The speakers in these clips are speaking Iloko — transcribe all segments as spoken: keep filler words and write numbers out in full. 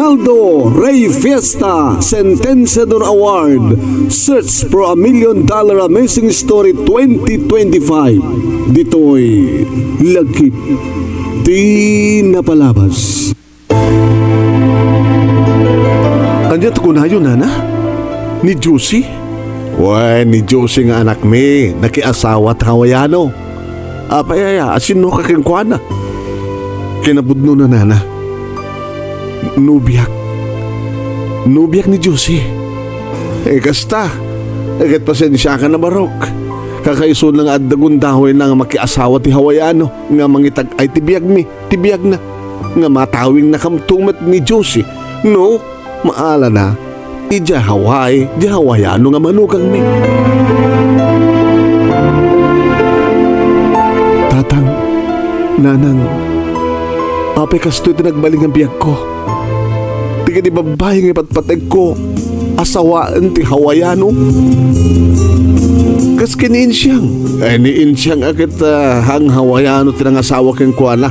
Aldo Rey Fiesta Sentenciador Award, Search for a Million Dollar Amazing Story twenty twenty-five. Ditoy lagip ti napalabas. Ania ti kunayo, nana? Ni Josie? Wen, ni Josie nga anakmi, nakiasawa ti Hawaiano. Apay aya, asino ka kenkuana? Kinapudnona, nana. Nobiak. Nobiak ni Josie. Eh, kasta. Eh, ket pasensiakan a barok. Kakaisuna nga adda gundawayna nga makiasawa ti Hawaiano nga mangitag-ay ti biagmi, ti biagna, nga matawingnakam met ni Josie. No, maalana, idiay Hawaii, diay Hawaiano nga manugangmi. Tatang, nanang, apay kastoy ti nagbalin nga biagko? Ti kadi babbai nga ipatpategko, asawaen ti Hawaiano. Kas ken ni Insiang. Eh, ni Insiang a ket, ah, haan Hawaiano ti nangasawa kenkuana.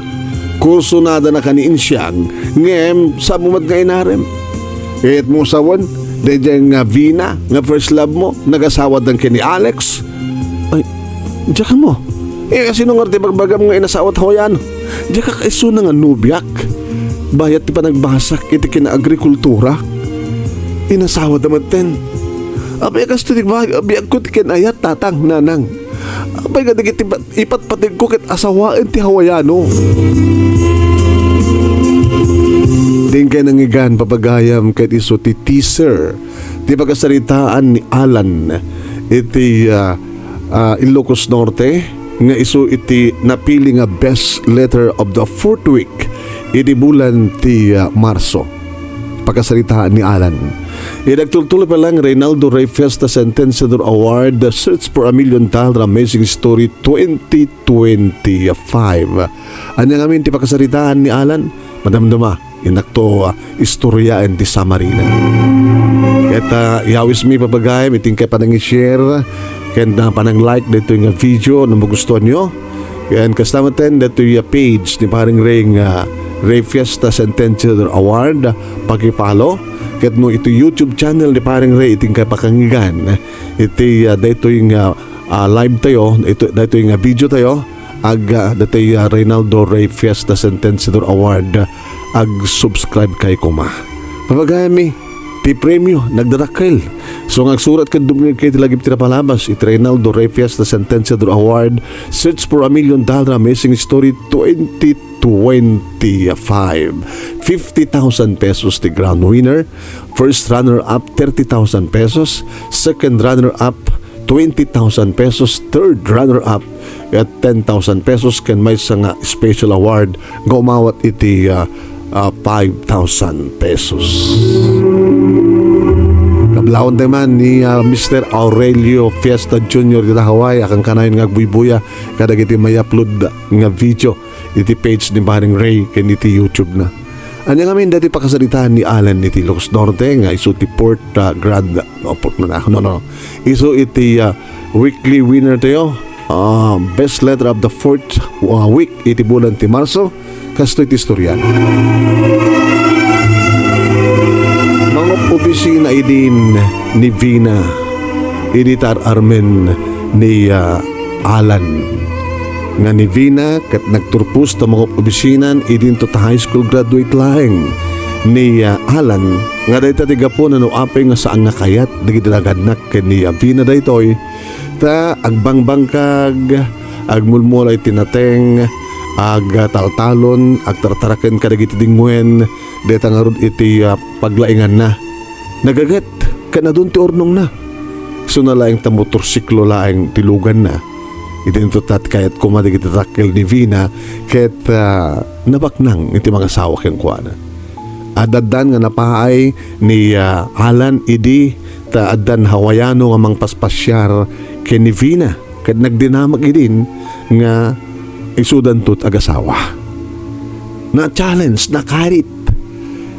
Kursunadana ka ni Insiang, ngem saan mo met nga inarem? Ket mo sawen, daydiay nga Vina, nga first love mo, nagasawadan ken ni Alex. Ay, diak ammo. Eh, asino ngarud ti bagbagam nga inasawa ti Hawaiano? Diak kakaisuna nga nobiak. Bayat ti panagbasak iti kinaagrikultura. Inasawada metten. Apay kastoy ti ba-, biagko ti kinayat, tatang, nanang. Apay nga dagiti pat-, ipatpategko ket asawaen ti Hawaiano. Dinak nangngegan, papagayam, ket isu ti teaser ti pakasaritaan ni Alan iti, ah, ah, Ilocos Norte, nga isu iti napili nga best letter of the fourth week iti bulan ti, ah, Marso. Pakasaritaan ni Alan. Iti nagtultuloy pa lang, Reynaldo Rey Fiesta Sentenciador Award, The Search for a Million Dollar Amazing Story twenty twenty-five. Ania ngamin ti pakasaritaan ni Alan? Madamdama, innakto, ah, istoryaen ti summary-na. Ket, ah, iyawismi, papagayam, iti inkay panang-share ken, ah, panang-like daytoy nga video no magustuanyo. Ken kasta metten daytoy a page ni Paring Rey nga Rey Fiesta Sentenciador Award, paki-follow. Ket no iti YouTube channel ni Paring Rey iti inkay pakangngegana iti, ah, daytoy nga, ah, live tayo, ito, daytoy nga video tayo, ag, ah, daytoy, ah, Reynaldo Rey Fiesta Sentenciador Award, ag-subscribe kayo koma. Papagayammi, ti premio, nagdadakkel. So, nga agsurat ken dumngegkayo iti lagip ti napalabas, iti Reynaldo Rey Fiesta Sentenciador Award, Search for a Million Dollar Amazing Story twenty twenty-five. Fifty thousand pesos ti grand winner, first runner-up, thirty thousand pesos, second runner-up, twenty thousand pesos, third runner-up, at ten thousand pesos, ken maysa nga special award nga umawat iti, ah, ah, five thousand pesos. Kablaawentayo man ni, ah, Mister Aurelio Fiesta Junior dita Hawaii, a kankanayon nga agbuybuya kadagiti may-upload nga video iti page ni Paring Rey ken iti YouTube-na. Ania ngamin daytoy pakasaritaan ni Alan iti Ilocos Norte nga isu ti fourth, ah, grand, no, fourth na, no, no. Isu iti, ah, weekly winner tayo. Ah, best letter of the fourth, ah, week iti bulan ti Marso. Kastoy ti istorya. Mangob-opisina idin ni Vina idi tar-armen ni, ah, Alan. Nga ni Vina ket nagturpos ta mangob-obisinan idinto ta high school graduate laeng ni, ah, Alan, nga dayta ti gapuna no apay nga saan nga kayat dagiti nagannak ken ni, ah, Vina daytoy, ta agbangbangkag, agmulmula iti nateng, agtaltalon, agtartaraken kadagiti dingwen, dayta ngarud iti, ah, paglainganna. Nagaget, ken adun ti urnongna. Isuna laeng ta motorsiklo laeng ti luganna. Idinto ta ti kayat koma dagiti dakkel ni Vina ket, ah, nabaknang iti mangasawa kenkuana. Adaddan nga napaay ni, ah, Alan idi ta addan Hawaiano nga mangpaspasiar ken ni Vina ket nagdinamag idin nga isudanto ti agasawa. Na-challenge, nakarit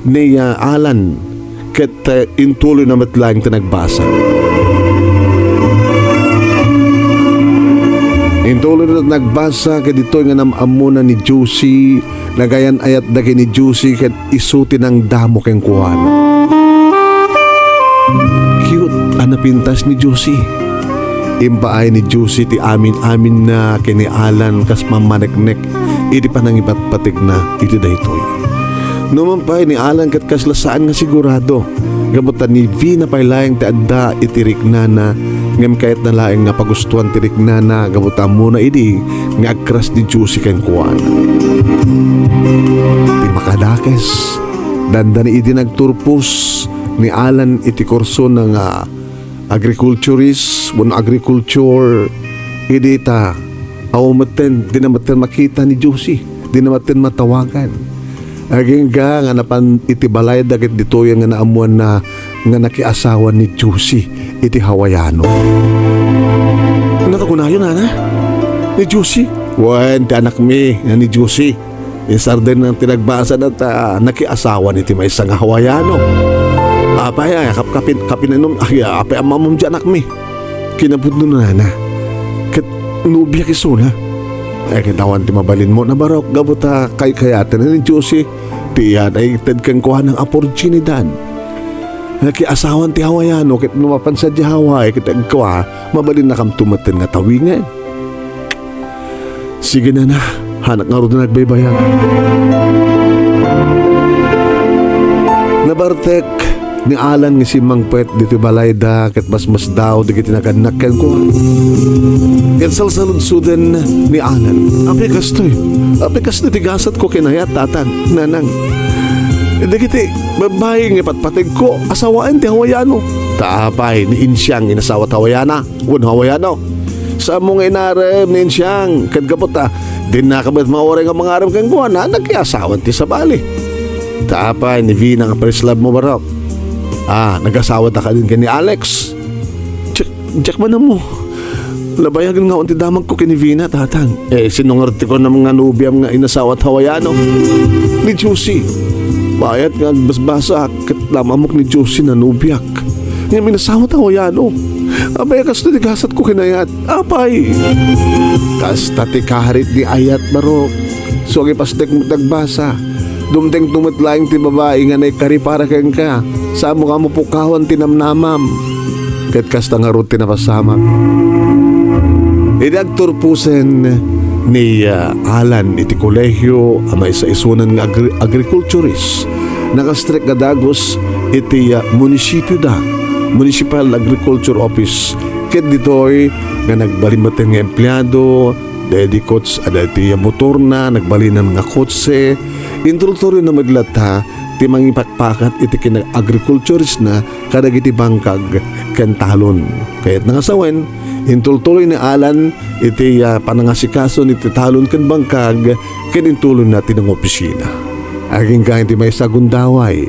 ni, ah, Alan ket, ah, intuloyna met laeng ti nagbasa. Intuloy na nagbasa ket ditoy nga nam-ammona ni Josie, nagayan-ayatda ken ni Josie ket isu ti nangdamo kenkuana. Cute a napintas ni Josie. Impaay ni Josie ti amin-aminna ken ni Alan kas mammaneknek iti panangipatpategna iti daytoy. Numan pay ni Alan ket kasla saan nga sigurado, gapu ta ni Vina pay laeng ti adda iti riknana, ngem kayatna laeng nga pagustuan ti riknana gapu ta ammona idi nga agkras ni Josie kenkuana. Ti makadakes, dandani idi nagturpos ni Alan iti kursona nga agriculturist wenno agriculture, idi ta awan metten, dina metten makita ni Josie, dina metten matawagan. Agingga nga napan iti balayda ket ditoy nga naammoanna nga nakiasawa ni Josie iti Hawaiano. Ano ta kunayo, nana? Ni Josie? Wen, ti anakmi nga ni Josie. Isardeng ti nagbasa na ta nakiasawa ni ti maysa nga Hawaiano. Apay, ay, kap-, kapin-, kapinannom, ay, apay, ammom di anakmi. Kinapudno, nana. Ket nobiak isuna. Ay, ket awan ti mabalinmo na, Barok, gapu ta kaykayaten ni Josie ti iya naited kenkuana nga oportunidad. Nakiasawan ti Hawaiano, ket no mapan sadiay Hawaii, ket agkua, mabalinnakam metten nga tawingen. Sige, nana, hanak ngarud a nagbaybayag. Nabartek ni Alan nga simmangpet ditoy balayda ket masmasdaaw dagiti nagannak kenkuana. Ket salsaludsoden ni Alan, "Apay kastoy? Apay kastoy ti gasatko ken ayat, tatang, nanang? Dagiti babbai nga patpategko, asawaen ti Hawaiano." "Ta apay, ni Insiang inasawa ti Hawaiana?" Wen Hawaiano. Saanmo nga inarem ni Insiang, ket gapu ta dinaka met mauray nga mangarem kenkuana, nakiasawan ti sabali. Ta apay ni Vina nga first love mo, Barok? Ah, nag-asawata kadin ken ni Alex? Diak, diak man ammo. Nabayagen nga awan ti damagko ken ni Vina, tatang. Eh, sino ngarud ti kunam nga nobiam nga inasawa ti Hawaiano? Ni Josie. Bayat nga agbasbasaak ket nam-ammok ni Josie nga nobiak. Ngem inasawa ti Hawaiano. Apay a kastoy ti gasatko ken ayat? Apay! Kasta ti karit ni ayat, Barok. Isu nga ipasdek met agbasa. Dumtengto met laeng ti babai nga naikari para kenka. Saanmo nga ammo pukawan ti namnamam. Ket kasta ngarud ti napasamak. Idi agturposen ni, ah, Alan iti kolehio a maisaisonan nga agri-, agriculturist, nakastrek nga dagus iti, ah, munisipioda, Municipal Agriculture Office. Ket ditoy nga nagbalin metten nga empleado, daydi kots-, ah, daydi motorna, nagbalinan nga kotse, intultuloyna met latta ti mangipakpakat iti kinaagrikulturistna kadagiti bangkag ken talon. Kayatna nga sawen, intultuloy ni Alan iti, ah, panangasikaso iti talon ken bangkag ken intuloyna ti nangopisina. Agingga iti maysa a gundaway,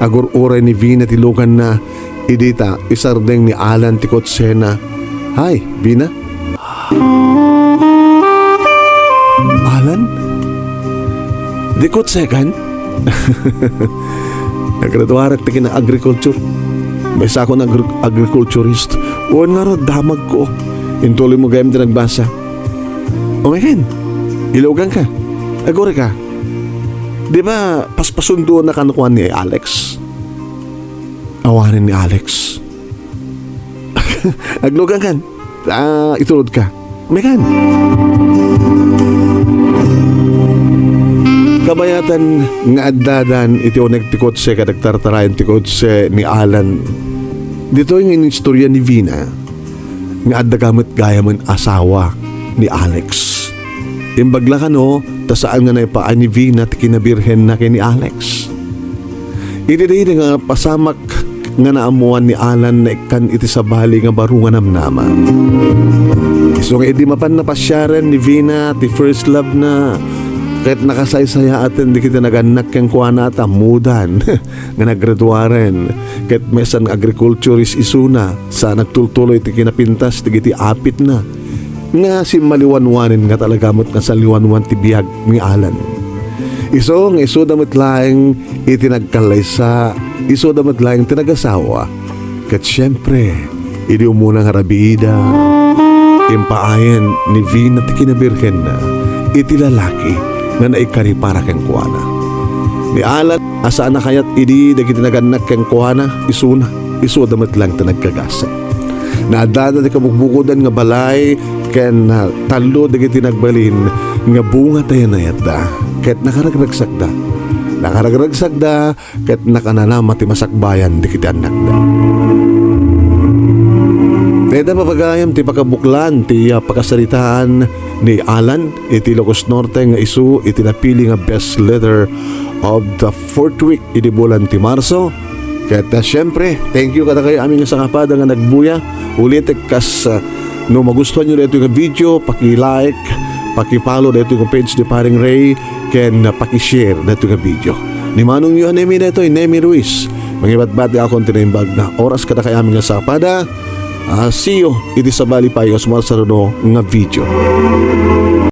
agur-uray ni Vina ti luganna, idi ta isardeng ni Alan ti kotsena. Hay, Vina? Alan? Di kotsekan? Nagraduarak ti kina-agriculture. Maysakon agri-, agriculturist. Wen ngarud, damagko. Intuloymo gayam ti nagbasa. Umiken. Iluganka. Agurayka. Di ba paspasundoanna kenkuana ni Alex? Awanen ni Alex. Aglugankan. Ah, itulodka. Umiken. Kabayatan nga addadan iti uneg ti kotse ket agtartarayan ti kotse ni Alan. Ditoy nga inistorya ni Vina nga adda ka met gayamen asawa ni Alex. Imbag la kano, ta saan nga naipaay ni Vina ti kinabirhenna ken ni Alex. Iti daydi nga pasamak nga naammoan ni Alan, naikkan iti sabali nga baro nga namnama. Isu nga idi mapan napasiaren ni Vina ti first love na, ket nakasaysayaaten dagiti nagannak kenkuana ta ammodan nga naggraduaren, ket maysa nga agriculturist isuna, sa nagtultuloy ti kinapintas dagiti apitna. Nga simmaliwanwanen nga talaga met nga salliwanwan ti biag ni Alan. Isu nga isuda met laeng iti nagkallaysa, isuda met laeng ti nagasawa. Ket siempre, idi umuna nga rabiida, Impaayen ni Vina ti kinabirhenna iti lalaki nga naikari para kenkuana. Ni Alan a saan a kayat idi dagiti nagannak kenkuana, isuna, isuda met laeng ti nagkagasat. Naaddada ti kabugbugodan nga balay ken, ah, tallo dagiti nagbalin nga bunga ti ayanayatda, ket nakaragragsakda. Nakaragragsakda ket nakananama ti masakbayan dagiti annakda. Dayta, papagayam, ti pakabuklan ti, ah, pakasaritaan ni Alan iti Ilocos Norte nga isu iti napili nga best letter of the fourth week idi bulan ti Marso. Ket, ah, siyempre, thank you kadakayo amin nga sangapada nga nagbuya. Ulitek, kas, ah, no magustuhanyo daytoy nga video, paki-like, paki-follow daytoy nga page ni Paring Ray, ken, ah, paki-share daytoy nga video. Ni manongyo a Nemi daytoy, Nemi Ruiz. Mangibatbati ako ti naimbag nga oras kadakayo amin nga sangapada. Ah, see you iti sabali pay nga sumarsaruno nga video.